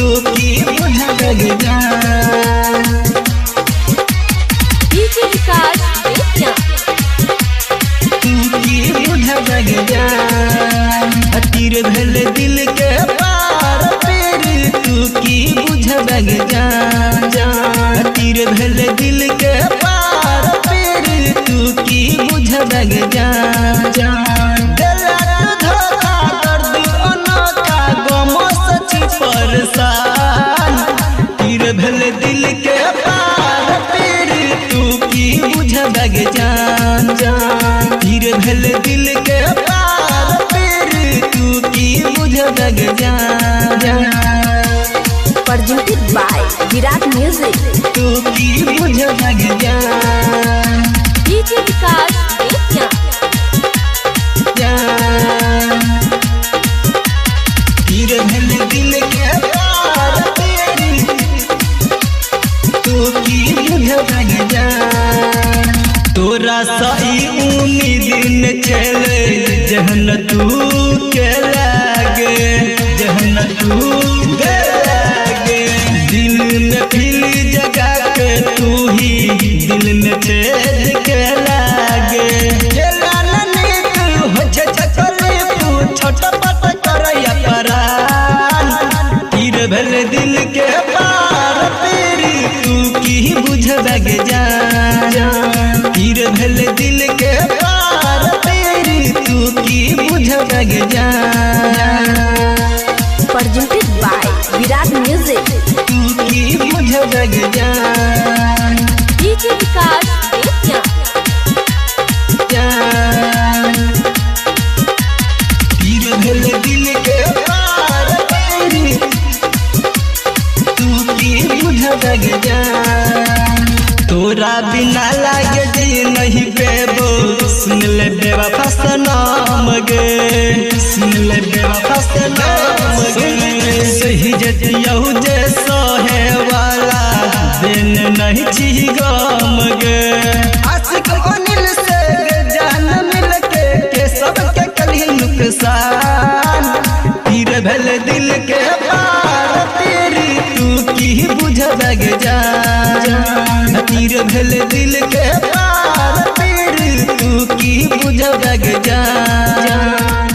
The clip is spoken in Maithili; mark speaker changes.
Speaker 1: तू की बुझबे जान।
Speaker 2: डीजे विकास बेतिया।
Speaker 1: तू की बुझबे जान। तीर भेल दिल के पार पेर तू की बुझबे जान। तीर भेल दिल के पार पेर तू की बुझबे जान। दिला तू धोखा दर्द अनोखा गम सच परेशान। तीर भेल दिल के पार पेर तू की बुझबे जान। तीर भेल दिल के पार पेर तू की बुझबे जान।
Speaker 2: Presented by Virat Music.
Speaker 1: तू की बुझबे जान।
Speaker 2: डीजे विकास बेतिया।
Speaker 1: तीर भेल दिल के पार पेर तू की बुझबे जान। तोरा सही उम्मीद न चले जहन तू के लागे, जहन तू के लागे। दिल में फिर जगा के तू ही दिल में छेद के लागे। छटपट करैया परान। तीर भेल दिल के पार पेर तू की बुझबे जान। तीर भेल दिल के पार पेर तू की बुझबे जान।
Speaker 2: Presented by Virat Music.
Speaker 1: तू की बुझबे जान।
Speaker 2: डीजे विकास बेतिया।
Speaker 1: तीर भेल दिल के पार पेर तू की बुझबे जान। तोरा बिना लागे जी नहीं पेबो सुन ले बेवफा सनम गे, सुन ले बेवफा सनम गे। सही जतियौ जे सहे वाला दिन नहीं छी गम गे। आशिक अनिल से जान मिल के सबके कलही नुकसान। तीर भेल दिल के पार पेर तू की बुझबे जान। तीर भेल दिल के पार पेर तू की बुझबे जान।